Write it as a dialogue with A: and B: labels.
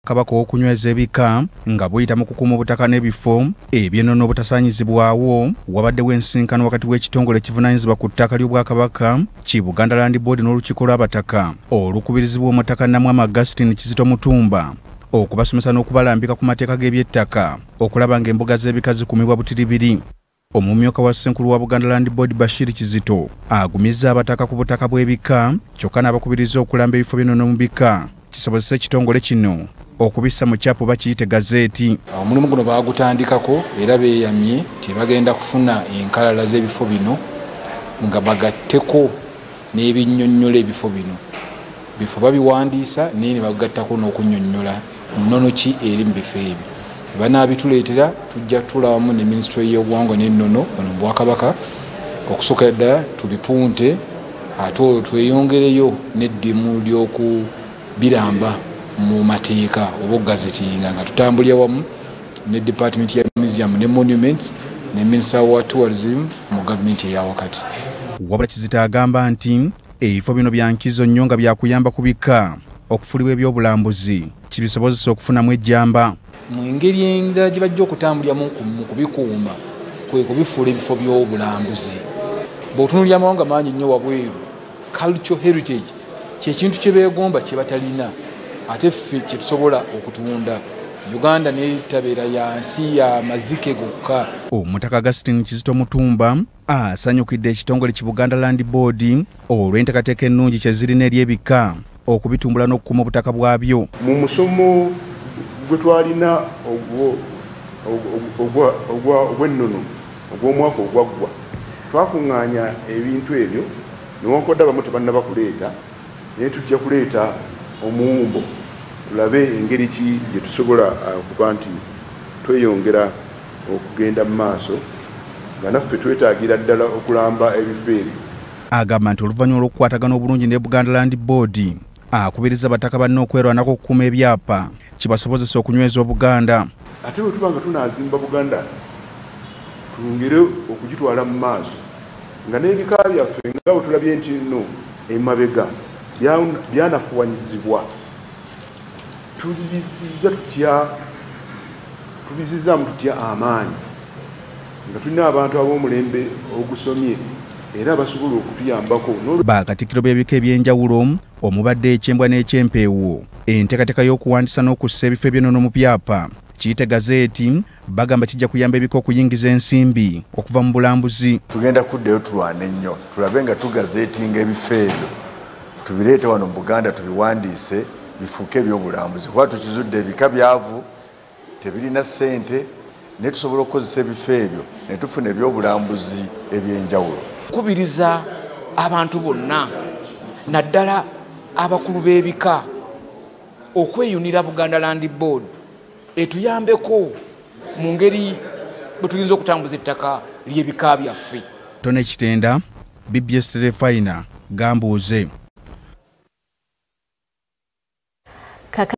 A: Kabaka okunyweza ebika nga buyita mu kukuuma obutaka n'ebifo eby'ennono obutasaanyizibwawo. Wabaddewo ensinkano wakati w'ekitongole ekivunaanyizibwa ku ttaka ly'Obwakabaka ki Buganda Land Board n'olukiiko lw'abataka olukubirizibwa Omutaka Namwama Augustine Kizito Mutumba okubasomesa n'okubalambika ku mateeka g'ebyettaka okulaba ng'embuga z'ebika zikumibwa butiribiri. Omumyuka wa Ssenkulu wa Buganda Land Board Bashir Kizito agumizza abataka ku butaka bw'ebika kyokka n'abakubiriza okulamba ebifo by'ennono mu bika kisobozese ekitongole kino okubissa mu kyapo bakiyite gazeeti.
B: Omulimu guno baagutandikako era beeyamye tebagenda kufuna enkalala z'ebifo bino nga bagatteko n'ebinnyonnyola ebifo bino. Bifo babiwandiisa naye ne bagattako n'okunnyonnyola nnono ki eri mu bifo ebyo. Banaabituleetera tujja tulabamu ne minisitule y'obuwangwa n'ennono wano mu Bwakabaka okusooka ddala tubipunte ate olwo tweyongereyo n'eddimu ly'okubiramba mu mateeka oba okugazetinga nga tutambulira wamu ne department ya museum ne monuments ne minister wa tourism mu gavumenti eya wakati.
A: Wabula Kizito agamba nti ebifo bino bya nkizo nnyo nga byakuyamba ku bika okufuulibwa ebyobulambuzi kibisobozesa okufunamu ejjamba.
B: Mu ngeri endala gye bajja okutambuliramu mu kubikuuma kwe kubifuula ebifo by'obulambuzi. Bw'otunuulira amawanga mangi nnyo wabweru, cultural heritage kyekintu kye beegomba kye batalina ate ffe kye tusobola okutunda. Uganda n'etabeera ya nsi ya mazike gokka.
A: Omutaka Augustine Kizito Mutumba asanyukidde ekitongole ki Buganda Land Board olw'enteekateeka ennungi kye zirina eri ebika okubitumbula n'okukuuma obutaka bwabyo.
C: Mu musomo gwe twalina ogw'ennono ogw'omwaka ogwaggwa twakuŋŋaanya ebintu ebyo newankubadde abamu tebannaba kuleeta, naye tujja kuleeta omuwumbo tulabe engeri ki gye tusobola okuba nti tweyongera okugenda mu maaso nga naffe twetaagira ddala okulamba ebifo ebyo.
A: Agamba nti oluvannyuma olw'okukwatagana obulungi ne Buganda Land Board akubiriza abataka banne okwerwanako okukuuma ebyapa kibasobozesa okunyweza Obuganda.
C: Ate bwe tuba nga tunaazimba Buganda twongere okugitwala mu maaso nga n'ebika byaffe nga bwe tulabye nti nno emabega byanafuwanyizibwa, tubizizzaamu tutya amaanyi nga tulina abantu ab'omulembe ogusomye era basobola okutuyambako.
A: Bakatikkiro b'ebika eby'enjawulo omubadde ekyembwa n'ekyempeewo enteekateeka y'okuwandiisa n'okussa ebifo eby'ennono mu byapa kiyite gazeeti bagamba kijja kuyamba ebika okuyingiza ensimbi okuva mu bulambuzi.
D: Tugenda kuddayo tulwane nnyo tulabe nga tugazeetinga ebifo ebyo tubireete wano mu Buganda tubiwandiise bifuuke ebyobulambuzi kuba tukizudde ebika byavu tebirina ssente naye tusobola okukozesa ebifo ebyo ne tufuna ebyobulambuzi ebyenjawulo.
E: Kubiriza abantu bonna naddala abakulu b'ebika okweyunira Buganda Land Board etuyambeko mu ngeri bwe tuyinza okutambuza ettaka ly'ebika byaffe.
A: Tone Kitenda, BBS Terefayina, Gambuuze.